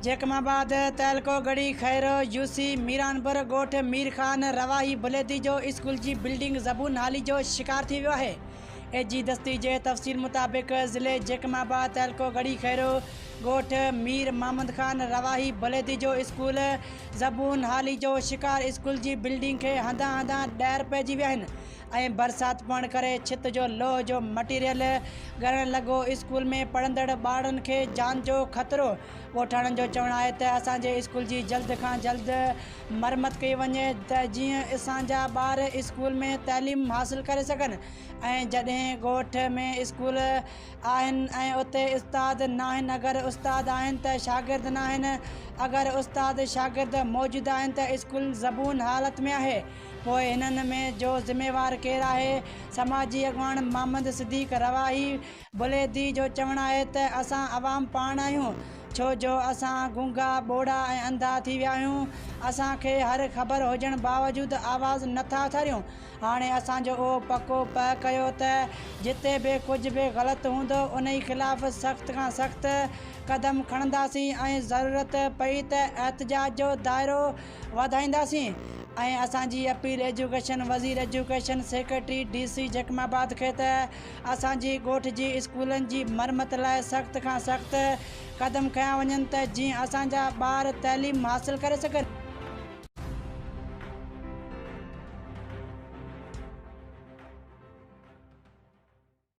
Jacob آباد تعلقو Garhi Khairo UC Miranpur ڳوٺ مير خان رواهي بليدي جو اسڪول جي بلڊنگ زبون حالي جو شڪار ٿي ويو آهي. اي جي دستي جي تفصيل مطابق ضلعي جيڪب آباد تعلقو ڳڙهي خيرو ڳوٺ مير محمد خان رواهي بليدي جو اسڪول زبون حالي جو شڪار اسڪول جي بلڊنگ کي هنڌان هنڌان ڏهر پئجي ويا آهن ۽ برسات پوڻ ڪري ڇت جو لوهه جو مٽيريل ڳرڻ لڳو، اسڪول ۾ پڙهندڙ ٻارڙن کي جان جو خطرو، ڳوٺاڻن جو چوڻ آهي ته اسان جي اسڪول جي جلد کان جلد مرمت ڪئي وڃي ته جيئن اسان جا ٻار اسڪول ۾ تعليم حاصل ڪري سگهن ۽ جڏهن ڳوٺ ۾ اسڪول آهن ۽ اتي استاد ناهن اگر استاد آهن ته شاگرد ناهن اگر استاد شاگرد موجود آهن ته اسڪول زبون حالت ۾ آهي. پوء هنن ۾ جو ذميوار ڪير آهي؟ سماجي اڳواڻ محمد صديق رواهي بليدي جو چوڻ آهي ته اسان عوام پاڻ آهيون، ڇو جو اسان گونگا، ٻوڙا ۽ انڌا ٿي ويا آهيون، اسان کي هر خبر هجڻ باوجود آواز نه ٿا اٿاريون، هاڻي اسان جو اهو پڪو پهه ڪيو ته جتي به ڪجهه به غلط هوندو انهي خلاف سخت کان سخت قدم کڻنداسين ۽ ضرورت پئي ته احتجاج جو دائرو وڌائينداسين ۽ اسان جي اپيل ايجوڪيشن وزير education secretary D C Jacobabad کي ته اسان جي ڳوٺ جي اسڪولن جي مرمت لاء سخت کان سخت قدم کنيا وڃن ته جيئن اسان جا ٻار تعليم حاصل ڪري سگهن.